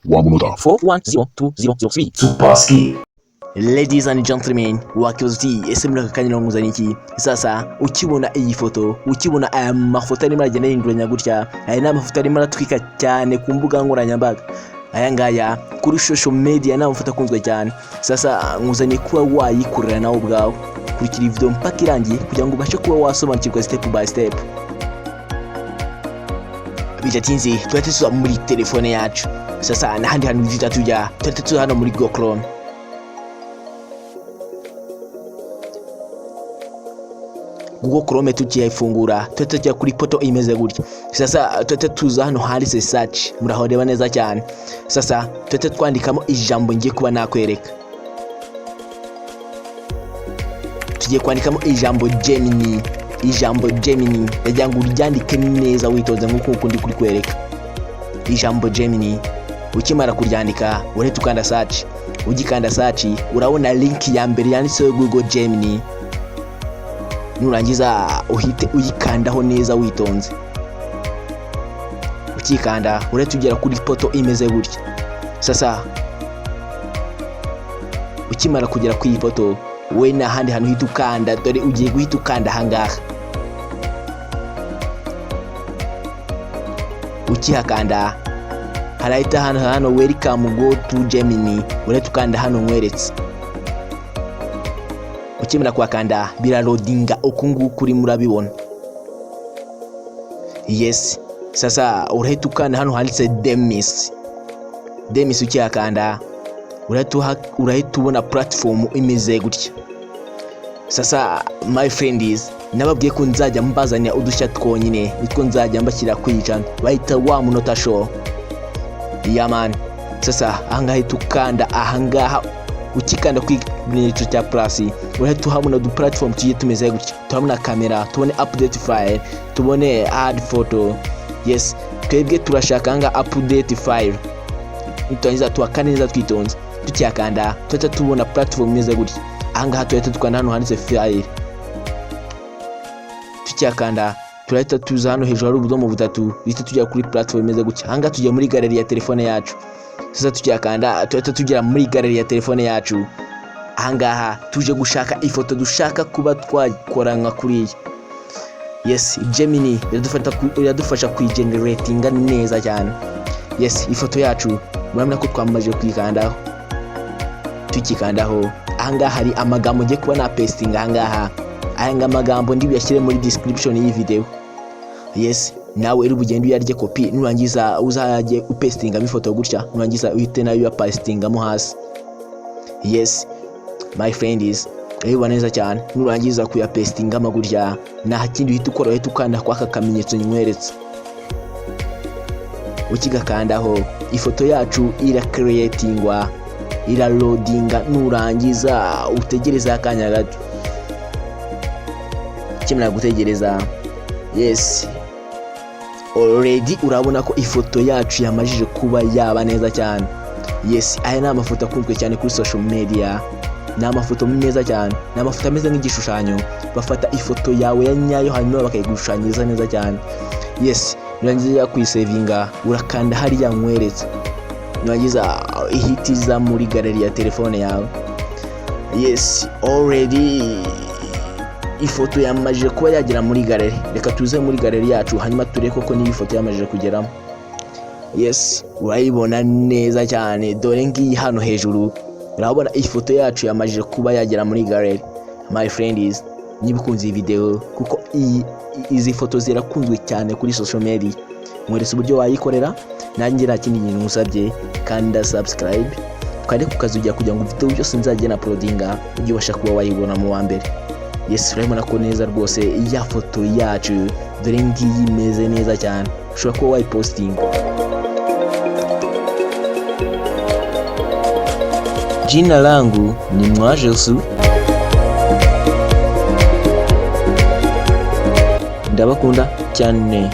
Wa Munota. 4102003. Super Ski. Ladies and gentlemen, wakibaza uti: "Ese muri aka kanya nkuzaniye iki?" Sasa ukibona iyi foto, ukibona aya mafoto arimo aragenda yihinduranya gutya, aya ni amafoto arimo aratwika cyane ku mbuga nkoranyambaga. Aya ngaya kuri social media ni amafoto akunzwe cyane. Sasa nkuzaniye kuba wayikorera nawe ubwawe. Kurikira iyi video mpaka irangiye kugira ngo ubashe kuba wasobanukirwa step by step. Bidatinze, tuhita tuza muri telefone yacu. Sasa n'ahandi hantu duhita tujya, tuhita tuza hano muri Google Chrome. Google Chrome tukiyifungura, tuhita tujya kuri portal imeze gutya. Sasa tuhita tuza hano handitse search, murahoreba neza cyane. Sasa tuhita twandikamo ijambo ngiye kuba nakwereka. Tugiye kwandikamo ijambo Gemini. Ijambo Gemini, ndagira ngo uryandike neza witonze nk'uko ukundi kuri kwereka. Ijambo Gemini ukimara kuryandika, urahita ukanda search. Ugikanda search, urabona link ya mbere yanditseho Google Gemini. Nurangiza uhite uyikandaho neza witonze. Ukikanda, urahita ugera kuri portal imeze gutya. Sasa ukimara kugera kuri iyi portal, we nta handi hantu uhita ukanda. Dore ugiye guhita ukanda ahangaha. Ukihakanda, harahita hano "Welcome, go to Gemini". Urahita ukanda hano nkweretse. Ukimara kuhakanda, biraloadinga uku nguku urimo urabibona. Yes, sasa urahita ukanda hano handitse Demis. Demis ukihakanda, urahita ubona platform imeze gutya. Sasa my friends, nababwiye ko nzajya mbazanira udushya twonyine, nitwo nzajya mbashyira kuri channel bahita Wa Munota Show. Yeah man, sasa ahangaha uhita ukanda ahangaha. Ukikanda ku kimenyetso cya plus, urahita uhabona udu platform tugiye tumeze gutya. Turabona kamera, tubone update file, tubone add photo. Yes, twebwe turashaka ahangaha update file. Niturangiza tuhakande neza twitonze. Tukihakanda, tuhita tubona platform imeze gutya. Ahangaha tuhita tukanda hano handitse file. Tukihakanda, turahita tuza hano hejuru hari ubudomo butatu, duhita tujya kuri platform imeze gutya. Ahangaha tujya muri gallery ya telefone yacu. Sasa tukihakanda, turahita tugera muri gallery ya telefone yacu. Ahangaha tuje gushaka ifoto dushaka kuba twakora nka kuriya. Yes, Gemini iradufasha kuyigeneratinga neza cyane. Yes, ifoto yacu murabona ko twamaze kuyikandaho. Tukikandaho, ahangaha hari amagambo ngiye kuba napastinga ahangaha. Aya magambo ndi buyashyire muri description y'iyi video. Yes, nawe uri bugende uyarye copy, nurangiza uzajye upastingamo ifoto gutya, nurangiza uhite nayo uyapastingamo hasi. Yes, my friend is urabibona neza cyane. Nurangiza kuyapastingamo gutya, nta kindi uhita ukora, uhita ukanda kwa aka kamenyetso nyweretse. Ukigakandaho, ifoto yacu iracreatingwa, iraloadinga. Nurangiza utegereza akanya gato. Ukimara gutegereza, yes, already urabona ko ifoto yacu yamajije kuba yaba neza cyane. Yes, aya ni amafoto akunzwe cyane kuri social media. Ni amafoto meza cyane, ni amafoto ameze nk'igishushanyo. Bafata ifoto yawe ya nyayo, hanyuma bakayigushushanyiriza neza cyane. Yes, nurangiza kuyisavinga, urakanda hariya nkweretse, nurangiza ihita iza muri gallery ya telefone yawe. Yes, already ifoto yamajije kuba yagera muri gallery. Reka tuze muri gallery yacu, hanyuma turebe koko niba ifoto yamajije kugeramo. Yes, urayibona neza cyane. Dore ngiyi hano hejuru, urabona ifoto yacu yamajije kuba yagera muri gallery. My friend is, niba ukunze iyi video, kuko izi foto zirakunzwe cyane kuri social media, mweretse uburyo wayikorera. Nanjye nta kindi kintu ngusabye, kanda subscribe, ukande ku kazujya kugira ngo video byose nzajya na uploadinga ujye ubasha kuba wayibona mu wa mbere. Yes, urabibona ko neza rwose ya foto yacu, dore ngiyi, imeze neza cyane, ushobora kuba wayipostinga. Jina langu ni Mwajesu. Ndabakunda cyane.